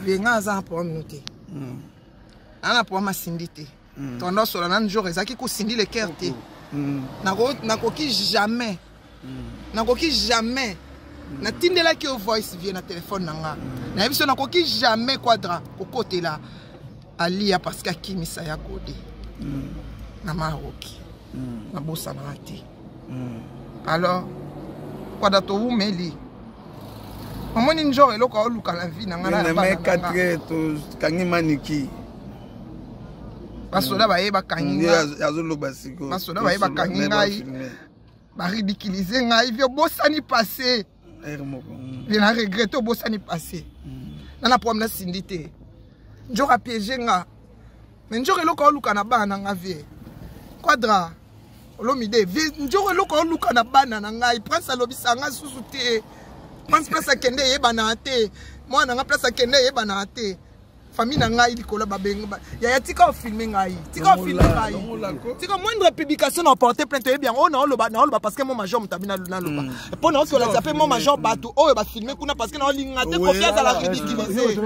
Vieux nga aza na problème no te. Aza na problème asindi te. Tondo osola na jour ezalaki kosindi le cœur te. Nakoki jamais. Nakoki jamais. Natindelaki yo voice vieux na telefone na nga. Nayebi so nakoki jamais Quadra kokotela Alia parce que akimisa ya Gode. Na Maroki. Nabosanaka te. Alors Quadra towumeli. Omoni njor eloko aoluka na vie na nga na bana na nga. Tokangi maniki. Basoda baye bakangi nga. Azoloba sikoyo. Basoda baye bakangi ngai. Baridiculiser ngai vieux obosani passé. Vieux na regrette obosani passé. Na na problème na Cindy te. Njor a piégé nga. Mais njor eloko aoluka na bana na nga vieux. Quadra Olomide vieux njor eloko aoluka na bana na ngai. Prince alobisa nga susu te. Prince place akende eyebana te. Mwana nga place akende eyebana te. Famille na ngai likolo babenga yaya tika ofilme ngai, tika ofilme ngai, tika moindre publication na porter plainte oyebi yango. Oyo naoloba, naoloba parce que mo major moto abi naloba mpo na osolakisa mpe mo major bato oyo bafilme kuna parce que naolinga te Kofi azala ridiculisé.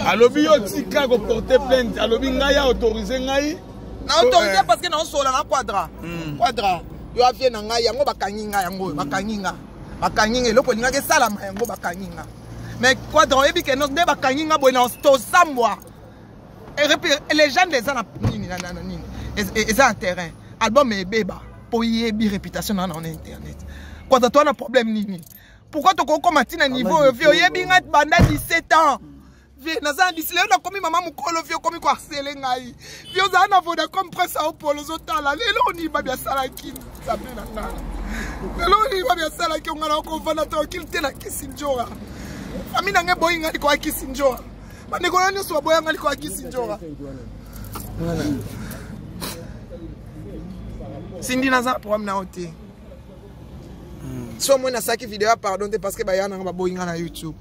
Alobi yo tika koporter plainte, alobi ngai ya autorise ngai. Na autorisé parce que naosola na Quadra. Quadra yo avie na ngai yango bakangi ngai, yango oyo bakangi nga, bakangi nga eloko elingaki esalama yango bakangi nga. Mais Quadra oyebi ke nde bakangi nga boye na tosambwa légende eza na nini na nini eza na terrain album ebeba po yebi réputation na na internet. Quadra to na problème nini? Pourquoi tokokoma ntina niveau oyo? Vieux oyebi nga banda 17 ans. Vieux naza na disi lelo nakomi mama mokolo. Vieux okomi koharceler ngai. Vieux ozala na Vodacom Prince Aopolo ozotala lelo oni babi asalaki Nzambe na nga lelo oni babi asalaki onga na okovanda tranquille te na kisi njora. Famille na ngai eboyi ngai likoya kisi njora, bandeko na nyonso baboya ngai likoya kisi njora. Cindy naza na problème na yo te. So omoni nasalaki video ya pardon te parce que baya nanga baboyi ngai na YouTube.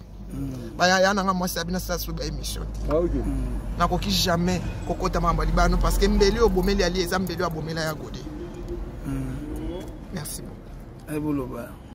Baya nanga mwasi abi nasala so baémission te. Nakoki jamais kokota makambo ya libano parce que mbeli oyo obomeli ali eza mbeli oyo abomela ya Gode. Merci beaucoup. Eboloba.